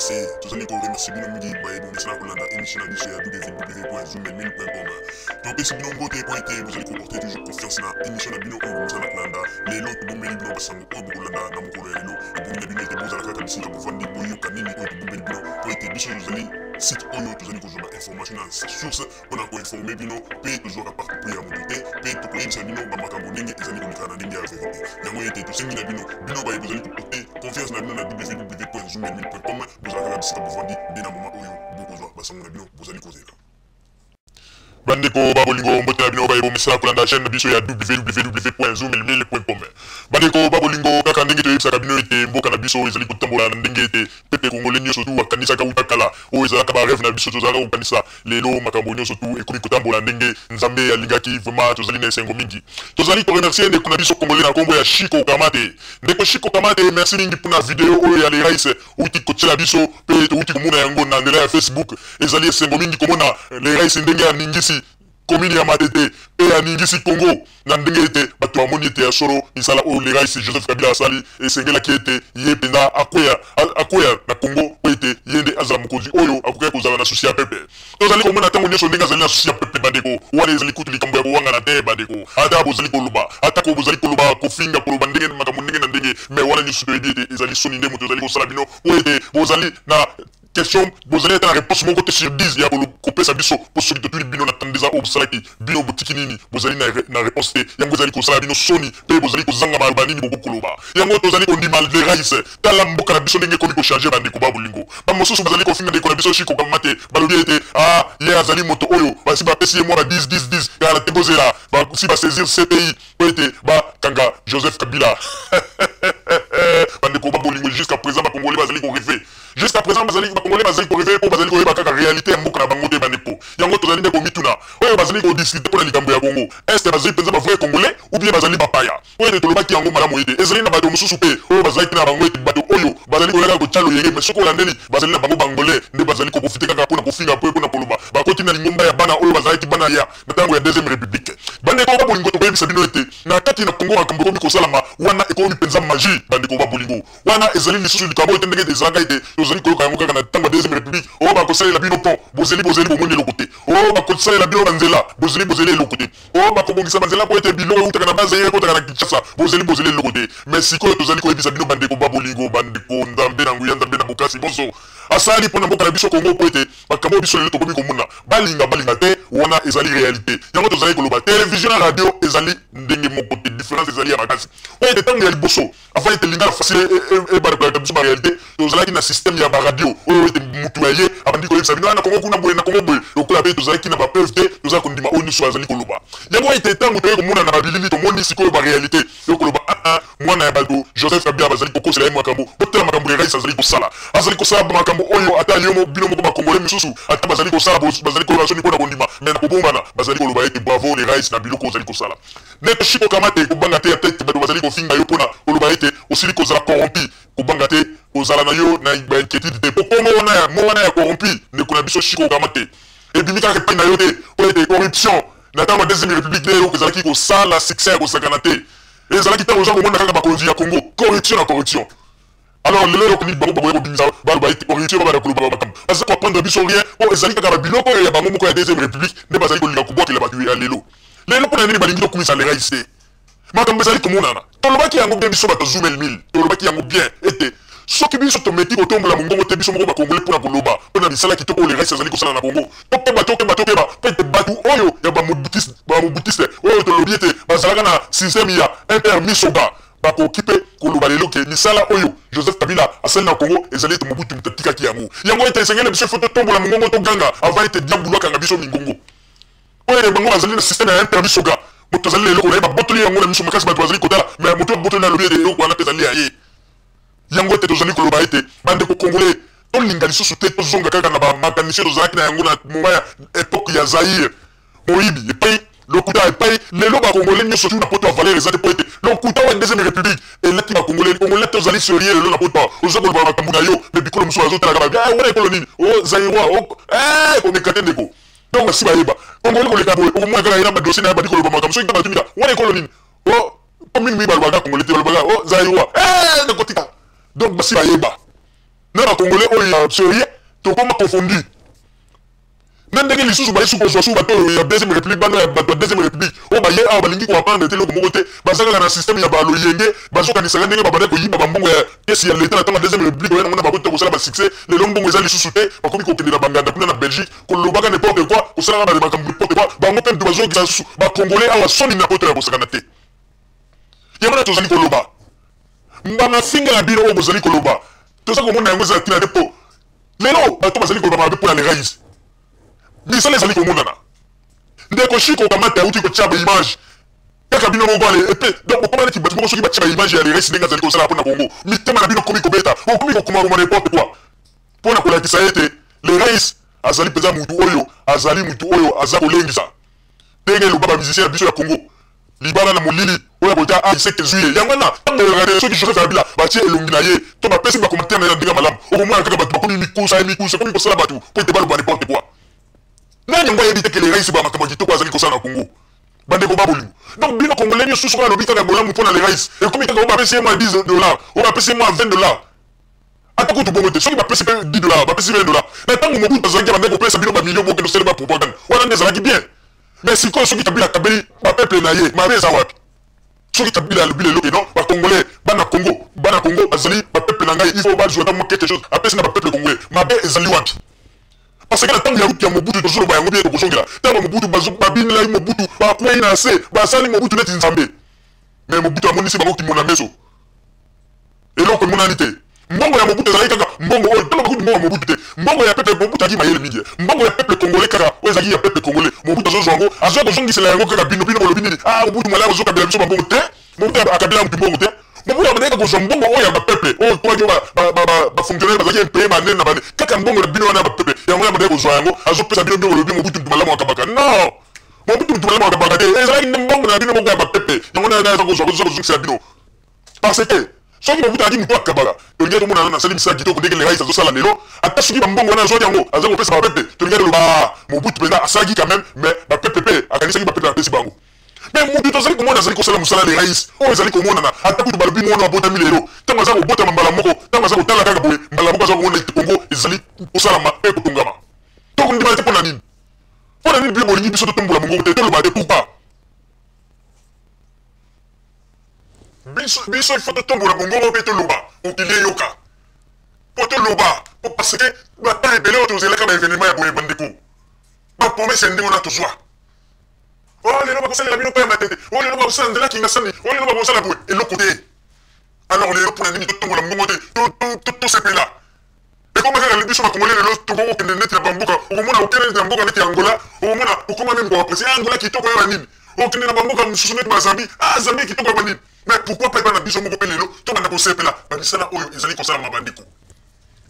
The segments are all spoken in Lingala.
RDC, tozali ko remercier bino mingi baye bomesana kolanda émission na biso ya www.zoomel1000.com. Topesi bino mbote mpo ete bozali koporter toujours confiance na émission na bino oyo bomesana kolanda. Lelo tobombeli bino basango oyo bokolanda na mokolo ya lelo. Ebongi na bino ete bozala kaka bisika bovandi, boyoka nini oyo tobombeli bino mpo ete biso tozali site oyo tozali kozwa ba information na source mpo na koinforme bino mpe tozwaka parti pris ya moto te mpe tokoyebisa bino bamakambo ndenge ezali koleka na ndenge ya verite. Yango ete tosengi na bino, bino baye bozali koporte confiance na bino na www.zoomel1000.com, bozala kaka bisika bovandi nde na moma oyo bokozwa basango na bino bozali kozela. Bandeko ba bolingo, mbote na bino baye bomesana kolanda chaîne na biso ya www.zoomel1000.com. Bandeko ba bolingo, kaka ndenge toyebisaka bino ete mboka na biso ezali kotambola na ndenge ete peuple congolais nyonso tu akanisaka uta kala, oyo ezalaka ba rêve na biso tozalaka kokanisa, lelo makambo nyonso tu ekomi kotambola ndenge Nzambe alingaki. Vraiment tozali na esengo mingi. Tozali ko remercier ndeko na biso congolais na kombo ya Chico Kamate. Ndeko Chico Kamate, merci mingi mpona video oyo ya Le Rais outi kotiela biso mpe touti komona yango na nzela ya Facebook. Ezali esengo mingi komona Le Rais ndenge aningisi commune ya Matete mpe aningisi Congo na ndenge ete bato bamoni ete ya solo misala oyo Le Rais Joseph Kabila asali esengelaki ete ye mpenza akweya, akweya na Congo mpo ete ye nde azala mokonzi oyo akokaki kozala na susi ya peuple. Tozali komona ntango nyonso ndenge azali na susi ya peuple. Bandeko, wana ezali kutu likambo ya kowangana te. Bandeko, ata bozali koloba, atako bozali koloba, kofinga, koloba ndenge makambo ndenge na ndenge, mais wana nyonso toyebi ete ezali soni nde moto ezali kosala bino, mpo ete bozali na question, bozali ata na réponse moko te sur 10 ya kopesa biso. Mpo soki totuni bino na tandeza oyo bosalaki, bino botiki nini, bozali na réponse te. Yango ezali kosala bino soni mpe bozali kozanga maloba nini bokoki koloba. Yango tozali kondima Le Rais. Tala mboka na biso ndenge ekomi kochanger. Bandeko ba bolingo, bamosusu bazali kofinga ndeko na biso Chico Kamate, balobi ete ah, ye azali moto oyo basi bapesi ye mwa ba 10 10 10 kala te, bozela basi basaisir CPI mpo ete bakanga Joseph Kabila. Bandeko ba bolingo, jusqu'à présent bakongolais bazali korêver. Jusqu'à présent bazali, bakongolais bazali korêver mpo bazali koyeba kaka réalité ya mboka na bango te. Bandeko, yango tozali nde komituna, oyo bazali kodiscuter mpo na likambo ya Congo, est bazali mpenza bavrai congolais ou bien bazali bapaya? Mpo ete tolobaki yango malamu ete ezali na bato mosusu mpe oyo bazalaki na bango ete bato oyo bazali koyaka kotya loyenge, mais soki olandeli, bazali na bango bangolais nde bazali koprofiter kaka mpo na kofinga mpe mpo na koloba bakoti na lingomba ya bana oyo bazalaki bana ya na ntango ya deuxième république. Bandeko ba bolingo, tokoyebisa bino ete na kati na Congo makambo ekomi kosalama wana ekomi mpenza magie. Bandeko ba bolingo, wana ezali lisusu likambo oyo te ndenge ezalaka ete tozali koyoka yango kaka na ntango ya deuxième république, oyo bakosalela bino pont, bozeli bozeli bomoni eloko te, oyo bakosalela bino banzela, bozeli bozeli eloko te, oyo bakobongisa banzela mpo ete biloko eutaka na base ekotaka na Kinshasa, bozeli bozeli eloko te. Mais sikoyo tozali koyebisa bino, bandeko ba bolingo, bandeko, Nzambe na nguya, Nzambe na bokasi bonso asali mpo na mboka na biso Congo, mpo ete makambo oyo biso lelo tokomi komona, balinga balinga te, wana ezali réalité. Yango tozali koloba, télévision na radio ezali ndenge moko te, différence ezali ya makasi. Mpo ete ntango ya liboso, avant ete Lingala facile ebanda biso ba réalité, tozalaki na système ya baradio oyo ete mutu ya ye abandi koyebisa bino na Kongo kuna boye, na Kongo boye. Lokola mpe tozalaki na bapreuve te, tozala kondima oyo nyonso azali koloba. Yango ete ntango toyei komona na babilili, tomoni sikoyo baréalité yo koloba aa mwana ya bato Joseph Kabila bazali kokosela ye makambo. Botala makambo ya rais azali kosala, azali kosala makambo oyo ata yo bino moko bakongole misusu ata bazali kosala, bazali koyoka soni mpona kondima, mais na kobombana bazali koloba ete bravo le rais na biloko ozali kosala. Ndeko Chico Kamate, kobanga te ata ete bato bazali kofinga yo mpona koloba ete osili kozala corrompu. Kobanga te, kozala na yo na bainquiétude te, po kombo wana ya mo wana ya corrompu, ndeko na biso Chico Kamate, ebimi kaka epai na yo te, po ete corruption na ntango ya deuxième république nde eloko ezalaki kosala succès ya kosakana te. Ezalaki ntango oza komona kaka bakonzi ya Congo, corruption na corruption. Alors lelo eloko nini bango bakoya kobimisa, baloba ete corruption, babanda koloba makambo baza koapprendre biso rien, po ezali kaka babiloko oyo ya bango moko ya deuxième république nde bazali kolinga kobwakela bato ya lelo. Lelo mpona nini balingi tokumisa le rais te? Makambo ezali komonana. Tolobaki yango bien, biso bato Zoom 1000, tolobaki yango bien ete soki biso tomeki kotombola mongongo te, biso moko bakongole, mpona koloba mpona misala kitoko oyo le rais azali kosala na Congo, tokeba, tokeba, tokeba, mpo ete bato oyo ya bamobutiste oyo tolobi ete bazalaka na système ya MPR misoga bakoki mpe koloba lelo ke misala oyo Joseph Kabila asali na Congo ezali ete Mobutu moto atikaki yango. Yango ete esengeli biso, ifo totombola mongongo, toganga avant ete diabulu akanga biso mingongo. Oyo bango bazali na système ya MPR misoga, moto azali na eloko na ye, babotoli yango na miso makasi, bato bazali kotala, mais moto abotoli na alobi ete eloko wana mpe ezali ya ye. Yango ete tozali koloba ete bandeko congolais, tolinga lisusu te tozonga kaka na bamakanisi oyo tozalaki na yango na moment ya époque ya Zaïre. Moyibi epai, lokuta epai. Lelo bakongolais nyonso tu na poto ya valeur eza te, po ete lokuta wa deuxième république elaki bakongolais. Congolais tozali sérieux. Lelo na poto oza koloba makambo na yo, mais bikolo mosusu bazotalaka babi wana ekolo nini? O Zaïrois komeka te, ndeko. Donc basi bayeba congolais koleka boye, okomona kaka ye na badossier na ye, bandi koloba makambo. Soki kaka tumika wana ekolo nini? O po mingi mingi balobaka congolais te, balobaka o Zaïrois, ndeko tika. Donc basi bayeba. Na ba congolais oyo ya sérieux tokoma confondu. Na ndenge lisusu baye su kozwa su bato oyo ya deuxième république, bana ya bato ya deuxième république oyo baye awa balingi koapprendre te eloko moko te, baza kaka na système ya baloyenge, bazokanisaka ndenge babandaki koyiba bambongo ya kesi ya leta na ntango ya deuxième république, oya nango na bango te kosala basuccès. Lelo mbongo eza lisusu te, bakomi kokende na banganda kuna na Belgique, kolobaka n'importe quoi, kosalaka makambo n'importe quoi. Bango mpe moto bazongisa lisusu bacongolais awa soni na poto ya kosakana te. Yango wana tozali koloba mbamafinga na bino oyo bozali koloba, toza komona yango eza ntina te, mpo lelo bato bazali koloba mabe mpo ya lerais, misala ezali komonana. Ndeko Shiko Kamata auti kotia baimage kaka bino moko ale epe. Donc bokoma neti bato moko, soki batia baimage ya lerais ndenge azali kosala mpo na Kongo, mitema na bino komi kobeta, okomi kokomakoma n'importe quoi, mpo na kolakisa ete lerais azali mpenza mutu oyo azali mutu oyo aza kolengisa. Ndenge eloba bamusicien ya biso ya Congo, libala na molili oyo akota aiseke zwi ye. Yango wana ntango oyokaka soki Joseph Kabila batie elongi na ye to bapesi bacommentaire na ye na ndenge malamu, okomona kaka bato bakomi mikusa ye mikusa, ekomi kosala bato mpo ete baloba n'importe quoi. Nani yango ayebi te ke le rais ba makambo ya kitoko azali kosala na Congo, bandeko ba bolingo? Donc bino congolais nyonso, soki alobi kaka bolamu mpo na le rais, ekomi kaka oyo bapesi ye mwa 10 $, oyo bapesi ye mwa 20 $. Ata kutu bongo te, soki bapesi mpe 10 $, bapesi 20 $. Na ntango Mobutu azalaki, abandaki kopesa bino bamilio, bokende osala bapropagande wana, nde ezalaki bien. Mais sikoyo soki Kabila akabeli bapeuple na ye, mabe eza wapi? Soki Kabila alobi lelo ke non, bacongolais, bana Congo, bana Congo bazali bapeuple na ngai, il faut bazwa ata mwa quelque chose, apesi na bapeuple congolais, mabe ezali wapi? Parce que na ntango ya route ya Mobutu, tozoloba yango bien, tokozongela ntango ya Mobutu, babinelaki Mobutu, bakwei na se, basali Mobutu neti Nzambe. Mais Mobutu amonisi bango kimona meso, eloko emonani te. Mbongo ya Mobutu ezalaki kaka mbongo oyo, toloba kutu mbongo ya Mobutu te, mbongo ya peuple. Mobutu azalaki mayele mingi. Mbongo ya peuple congolais kaka oyo ezalaki ya peuple congolais, Mobutu azozwa yango, azwa kozongisela yango kaka bino. Bino bolobi nini? Ah, Mobutu malamu, azokabela biso bambongo te. Mobutu akabela motu mbongo te. Mobutu abandaki kozwa mbongo oyo ya bapeuple oyo komaki bafonctionnaire bazalaki impayé banene na bane, kaka mbongo na bino wana ya bapeuple, yango abandaki kozwa yango, azopesa bino. Bino bolobi Mobutu mutu malamu akabaka. Non, Mobutu mutu malamu akabaka te. Ezalaki nde mbongo na bino moko ya bapeuple, yango na aza kozwa, kozongisela bino. Parce que soki Mobutu azalaki motu akabaka, tolingi tomona nasali misala kitoko ndenge lerais azosala lelo. Ata soki bambongo wana azwaki yango, aza kopesa bapeuple, tolingi toloba Mobutu mpenza asalaki quand même, mais bapeuple mpe akanisaki bapeuple, apesi bango. Mais motu tozali komona azali kosala mosala, le rais oyo ezali komonana, ata kutu balobi mwana abotami lelo, ntango aza kobotama, mbala moko ntango aza kotala kaka boye, mbala moko aza komona ete Kongo ezali kosalama mpe kotongama. Tokondima te. Mpo na nini? Mpo na nini bino bolingi biso totombola mongongo te, toloba te? Pourquoi biso, biso il faut totombola mongongo mpe toloba, mokili eyoka, mpo toloba, mpo parce que bata ebele oyo tozelaka baévénement ya boye, bandeko, bapromese ya ndenge wana tozwa. Oh, lelo bakosalela bino mpe ya Matete. Oh, lelo bakosala nzela Kingasani. Oh, lelo bakosala boye, eloko te. Alors lelo mpona nini totombola mongongo te, tosepela? Ekoma kaka biso bakongole lelo tokokokende neti na bamboka, okomona okende neti na mboka neti ya Angola, okomona okoma même koapprécier Angola kitoko ya banini. Okende na bamboka mosusu neti bazambi, ah, Zambie kitoko ya banini. Mais pourquoi pas bana biso moko mpe lelo tobanda kosepela bamisala oyo ezali kosalama, bandeko?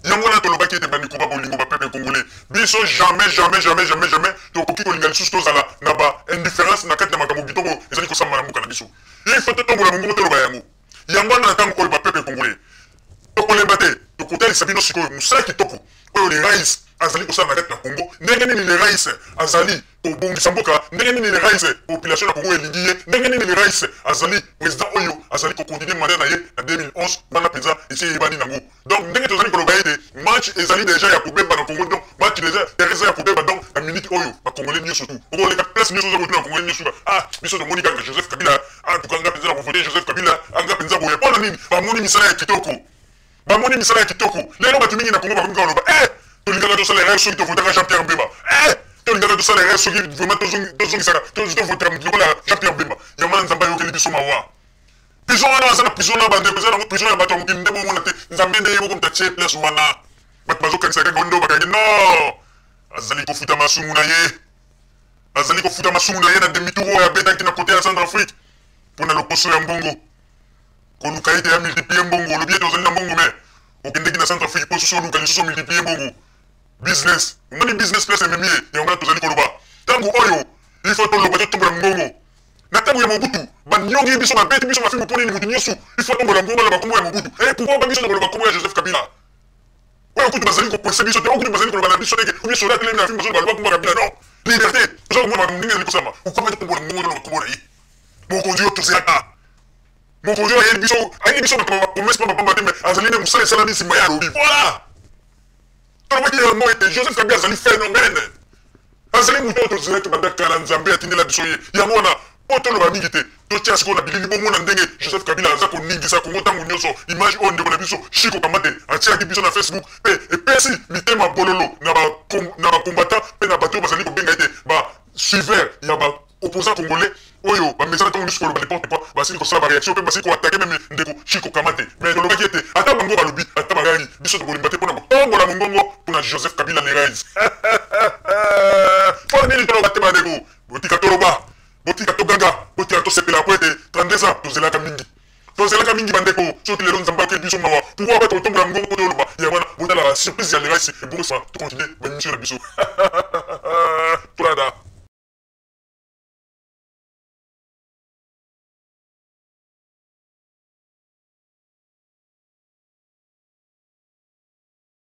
Yango wana tolobaki ete, bandeko ba bolingo, bapeuple congolais, biso jamais, jamais, jamais, jamais, jamais tokoki kolinga lisusu tozala na ba indifférence na kati na makambo kitoko ezali kosalama na mboka na biso. Il faut totombola mongongo, toloba yango. Yango wana na ntango oyo, bapeuple congolais, tokolemba te, tokotalisa bino sikoyo mosala kitoko oyo le rais azali kosala na kati na Congo, ndenge nini le rais azali kobongisa mboka, ndenge nini le rais, population na Congo elingi ye, ndenge nini le rais azali président oyo azali kocontinue mandat na ye na 2011. Wana mpenza esi eyebani nango. Donc ndenge tozali koloba ete match ezali déjà ya kobeba na Congo, donc match déjà, terrain eza ya kobeba. Donc na minute oyo, bacongolais nyonso tu okoleka place nyonso, oza kotuna congolais nyonso: ah, biso tomoni kaka Joseph Kabila, ah, tukanga mpenza na kovote Joseph Kabila, anga mpenza boye. Mpo na nini? Bamoni misala ya kitoko, bamoni misala ya kitoko. Lelo bato mingi na Congo bakomi kaka koloba: eh, tolingaka tosala erreur soki tovotaka Jean Pierre Bemba, eh, tolingaka tosala erreur soki vraiment tozongisaka, tovotaka moto lokola Jean Pierre Bemba. Yango wana Nzambe ayokeli biso mawa. Prison wana aza na prison na bandeko, eza nango prison ya bato ya mokili nde bomona te. Nzambe nde ye moko moto atie place wana. Bato bazokanisa kaka nde bakangi. Non, azali kofuta masumu na ye, azali kofuta masumu na ye na demi-tour oyo abetaki na côté ya Centre Afrique mpo na lokoso ya mbongo, koluka ete ya multiplie mbongo. Olobi ete ozali na mbongo, mais okendeki na Centre Afrique mpo susu oluka lisusu omultiplie mbongo. Business, omoni business place ememi ye. Yango wana tozali koloba, ntango oyo il faut toloba, totombola mbongo. Na ntango ya Mobutu, banyongi biso, babeti biso mafimbu. Mpo nini mutu nyonso il faut atombola mbongo, baloba kombo ya Mobutu? E pourquoi ba biso na koloba kombo ya Joseph Kabila oyo kutu bazali kocoincer biso te, oyo kutu bazali koloba na biso teke obi soda atelemi na fimbu, bazoloba loba kombo ya Kabila? Non, liberté, toza komona makambo ndenge ezali kosalama. Pourquoi pas totombola mbongo, toloba kombo na ye, mokonzi oyo tozelaka, mokonzi oyo ayebi biso, ayebi biso makambo, bapromese mpa bapamba te, mais azali nde mosala esalami nsima ya alobi. Voilà. Tolobaki yango ete Joseph Kabila azali phénomène, azali moto oyo tozelaki banda kala, Nzambe atindela biso ye. Yango wana mpo toloba mingi te, totia sikoyo na bilili bomona ndenge Joseph Kabila aza koningisa Kongo ntango nyonso. Image oyo ndeko na biso Chico Kamate atiaki biso na Facebook mpe epesi mitema bololo na bacombattant mpe na bato oyo bazali kobenga ete ba suiveur ya ba opposant congolais oyo bamesana ntango nyonso koloba n'importe quoi. Basili kosala baréaction mpe basili koattaquer même ndeko Chico Kamate. Mais tolobaki ete ata bango balobi, ata bagangi, biso tokolemba te mpona kotombola mongongo mpona Joseph Kabila le rais. Mpo nini toloba te? Bandeko, botika toloba, botika toganga, botika tosepela, po ete 32 ans tozelaka mingi, tozelaka mingi, bandeko. Soki lelo Nzambe akeli biso mawa, pourquoi bato kotombola mongongo mpo toloba? Ya wana, botala surprise ya le rais, ebongo sima tocontinue baémission na biso. Tolanda.